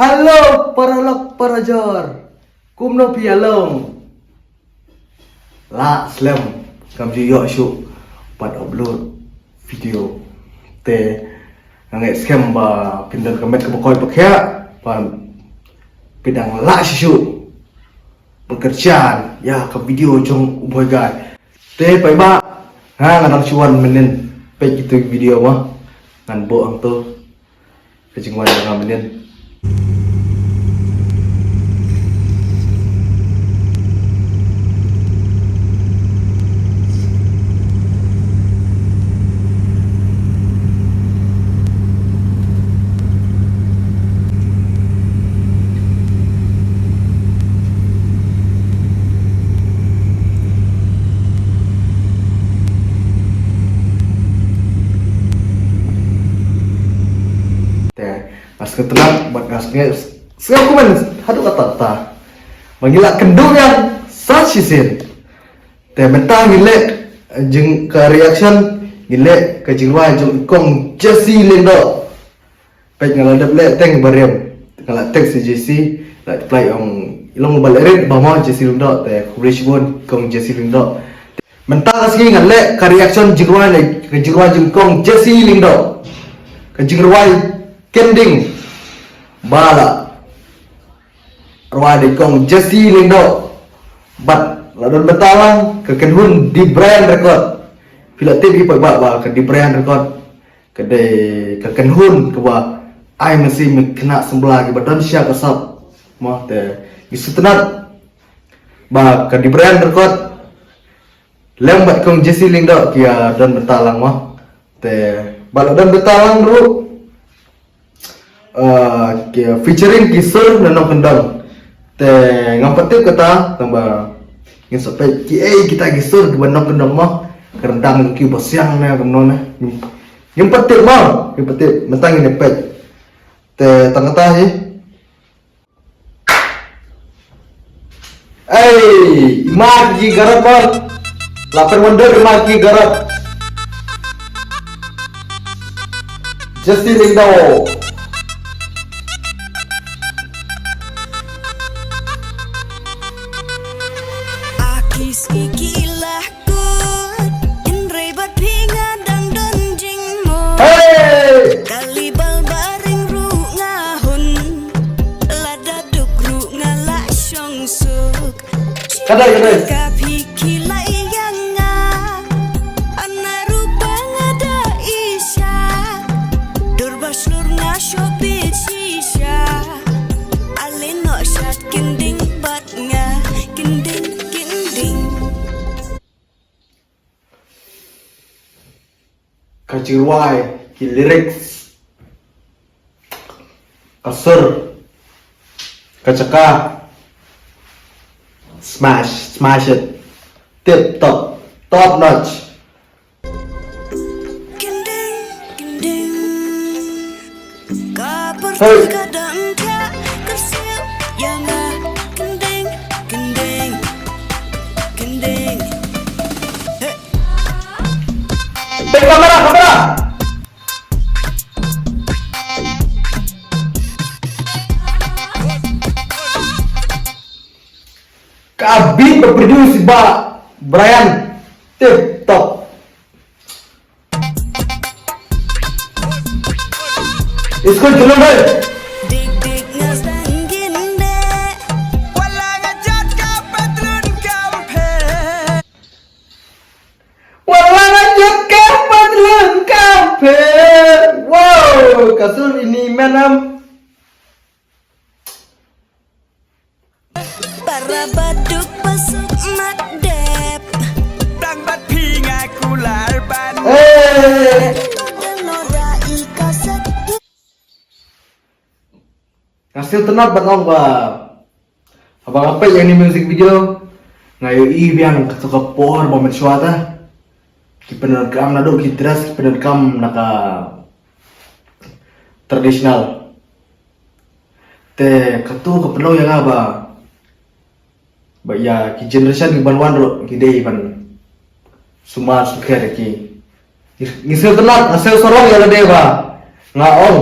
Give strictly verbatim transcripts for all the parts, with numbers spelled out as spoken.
Hello paralok parajor. Kumno phi ïa long? Lah slem, kam ju ïoh shuh ban upload video. Te nga ngeit skhem ba phin don ka met kaba koit ba khiah, ba phi dang lah shuh shuh ban kyrshan ïa ka video jong u Bhoi Guy. Te paidbah, nga nga dang shu wan mynnin peit kito ki video mo. Ngan buh hangto ka jingwan jong nga mynnin. Te nga sngewtynnat bad nga sngew, sngewkmen haduh katta katta ba ngi la kynduh ïa sa shisien. Te mynta ngi leh jing ka reaction, ngi leh ka jingrwai jong i Kong Jesse Lyngdoh. Peit nga la dep leh teng ba riam, nga la text ïa Jesse, la reply ong i long ba leh rit ba mo Jesse Lyngdoh, te khublei shibun Kong Jesse Lyngdoh. Mynta ka sngi ngan leh ka reaction jingrwai ne ka jingrwai jong Kong Jesse Lyngdoh. Ka jingrwai Kynding ba la rwai da i Kong Jesse Lyngdoh. Bad la don bynta lang ka kynhun Dibryan Record. Phi la tip hi paidbah ba ka Dibryan Record ka dei ka kynhun kaba ai mynsiem ïa ki khynnah samla kiba don sha ka sap. Mo, te ngi sngewtynnat ba ka Dibryan Record lem bad Kong Jesse Lyngdoh ki ïa don bynta lang mo. Te ba la don bynta lang ruh, uh, ki featuring ki sur na nongkyndong. Te ngam pat tip kata tang ba ngin sa peit kiei kita ki sur kiba nongkyndong mo. Ka ryndang ki ba siang ne kumno ne. Ngim pat tip mo, ngim pat tip, mynta ngin ïa peit. Te tang kata hi. Ei, i ma ki garap bal. La pynwonder i ma ki garap. Jesse Lyngdoh. Aki sngi ki la kut, hynrei bad phi nga dang don jingmut. Hey! Kali bal baring ruh nga hun, lada duk ruh nga la shong suk. Kadai, kadai. Ka phi ki la ïa nga, ana ruh ba nga da isha. Dur ba shlur nga shoh bit shisha. Ale noh shat kynding bad nga, kynding, kynding. Ka jingrwai, ki lyrics, ka sur, ka jaka. Smash, smash it. Tip top, top notch. Kynding, kynding. Ka pyrthei ka dang ka kyrsiew ïa nga. Kynding, kynding, kynding. Hey. Hey, kamera, kamera. Ka beat ba produce ba Brian. Tip top. Iskul julung hai. Wala nga jot ka patlun kamphe. Wala nga jot ka patlun kamphe. Wow, ka sur ini menam. Para baduk pasuk mat dep. Tang bat phi nga kular ban. Eh. Noda i kaset. Nga sngewtynnat ban ong ba haba nga peit ïa kane music video nga ïohi biang kato ka por ba mynshuwa ta ki pyndonkam naduh ki dress ki pyndonkam na ka traditional. Te kato ka pynlong ïa nga ba ba ïa ki generation ki ban wan ruh ki dei ban sumar sukher ïa ki. Ngi sngewtynnat, nga sngewsarong ïa lade ba nga ong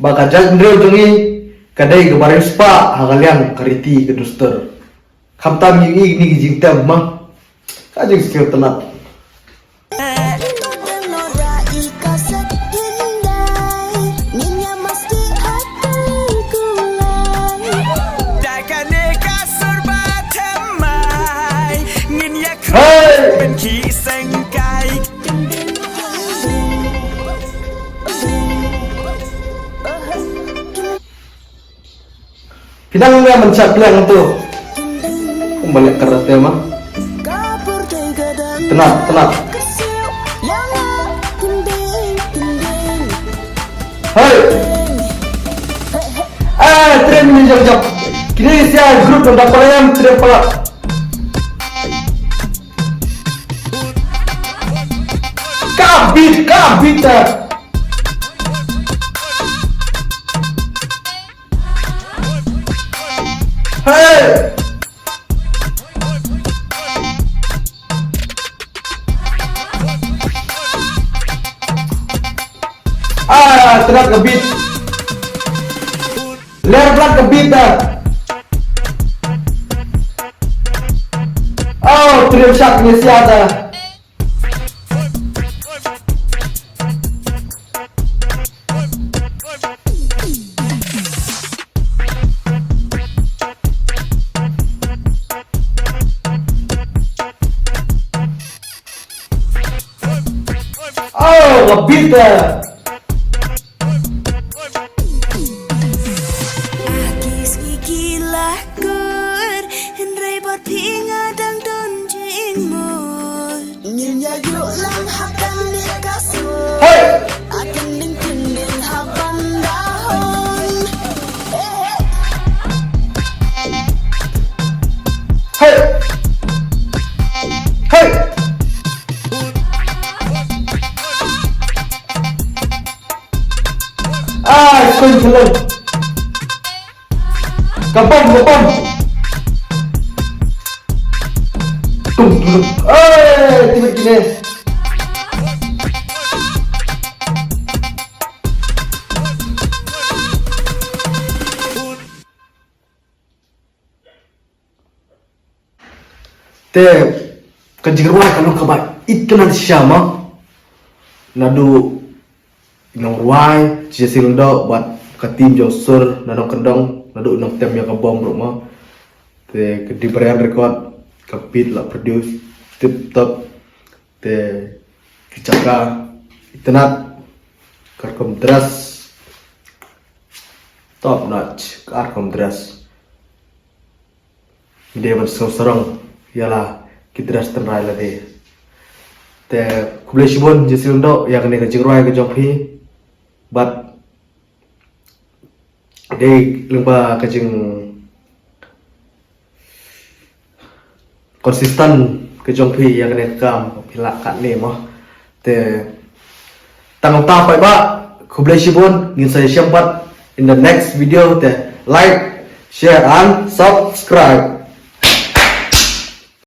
ba ka jaitbynriew jong ngi Ka dei kaba riewspah ha ka liang ka riti ka dustur. Khamtam ïohi ïa kine ki jingtem ma. Ka jingsheptieng tynnat. Hey! Phi dang ïa mynshwa pliang tu. Kumba leh karate ma. Tynnat, tynnat. Hey. Ah, trem ni jam jam. Kini sia group nda palayam trem pala. Kabit, kabit. Hey! Ah, tynnat ka beat. Ler blat ka beat da. Oh, trem shak ne sia da. Oh, a beat there. Aki sngi ki la kur, hynrei bad phi nga dang don jingmut. Ngin ïa ïoh lang ha kane ka sur. Hey! Akan ding kin ding ha ban da hon. Hey! Hey! Ah, screen killer. Ka bom, ka bom. Tum, tum. Eh, tiba kine. Te ka jingrwai ka long kaba itynnat shisha ma. Naduh i nongrwai Jesse Lyngdoh bad ka team jong Sur, na nongkyndong, naduh i nongtem ïa ka bom ruh ma. Te ka Dibarian Record, ka beat la produce tip top. Te ki jaka itynnat, ka rukom dress top notch, ka rukom dress. Ngi dei ban sngewsarong ïa la ki dress tynrai lade. Te khublei shibun Jesse Lyngdoh ïa kane ka jingrwai ka jong phi. Bad dei lyngba ka jing consistent ka jong phi ïa kane ka kam phi lah katne mo. Te tang ta paidbah, khublei shibun, ngin sa ïashem pat in the next video. Te like, share and subscribe.